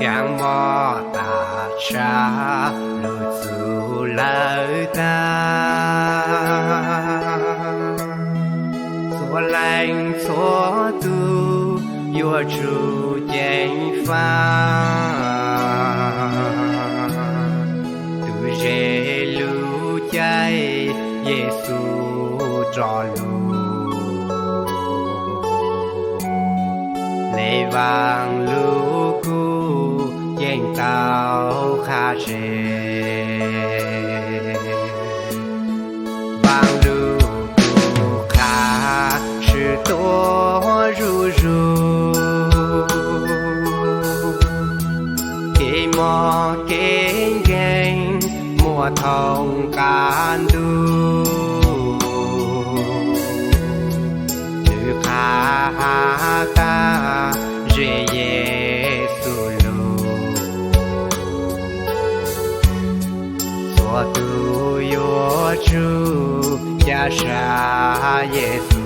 Kev mob tas tshaj lug txug lawm tag, txhua leej txhua tug yuav tsum ceev faj. Tus ze lug caij Yexus rov lug, le vaaj lug kuj yeej tau qha se. Vaaj lug kuj qha swv tuab zuj zug, kev mob kev nkeeg muaj thoob qab ntuj, nws qha tag ze Yexus lug. Txhua tug yuav tsum ca sa Yexus.